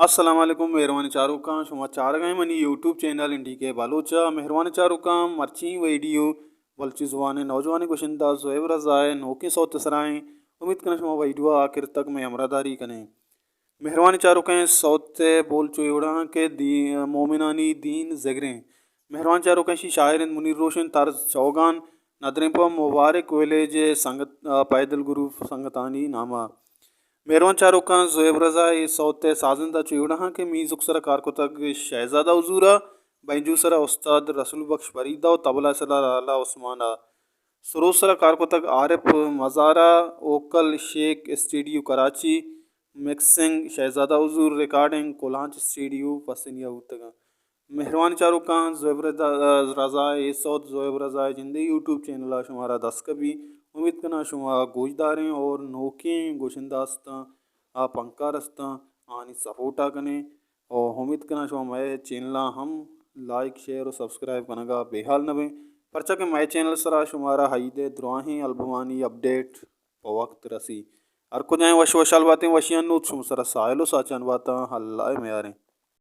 السلام علیکم مہروانیں چاروکاں، شما چارگ ءَ منی یوٹیوب چینل این ڈی کے بلوچ ءَ۔ مہروانیں چاروکاں، مرچی ویڈیو بلوچی زبان ءِ نوجوانیں گشندہ زویب رضا ءِ نوکیں سوت ءِ سرا ایں۔ امید کناں شما ویڈیو ءَ آخر تک مئے ہمراہداری کنیں۔ مہروانیں چاروکاں، سوت ءِ بول چو اے وڑا اں کہ دی-، مومنانی دین زگریں۔ مہروانیں چاروکاں، اشی شاعر انت منیر روشن، طرز چوگان، ندریں پہ مبارک ویلیج ءِ سنگت، آ، پیدل گروپ سنگتانی نام ءَ۔ مہروان چاروکاں، زویب رضا ءِ اے سوت ءِ سازندہ چو اے وڑا اں کہ میوزک سرا کار کتگ شہزادہ حضور ءَ، بینجو سرا استاد رسول بخش فرید ءَ و طبلہ سرا لالا عثمان ءَ۔ سروز سرا کار کتگ عارف مزار ءَ، ووکل شیخ اسٹوڈیو کراچی، مکسنگ شہزادہ حضور، ریکارڈنگ کلانچ اسٹوڈیو پسنی ءَ بوتگ۔ مہروانیں چاروکاں، زویب رضا، رضا ءِ اے سوت زویب رضا ءِ جندے یوٹیوب چینل ءَ شمارا دست کپی۔ امید کناں شما گوش داریں اور نوکیں گشندہ استاں، آ پنکار استاں، آنی سپورٹ ءَ کنیں۔ اور امید کناں شما مئے چینل ءَ ہم لائک، شیئر و سبسکرائب کنگ ءَ بے حال نہ بیں، پرچا کہ مئے چینل سرا شمارا عید ءِ دراہیں البمانی اپڈیٹ پہ وقت رسی۔ ہر کجائیں وش وشحال باتیں، وشیانی نود شما سرا ساہیل و ساچان باتاں، اللہ ءِ میاریں۔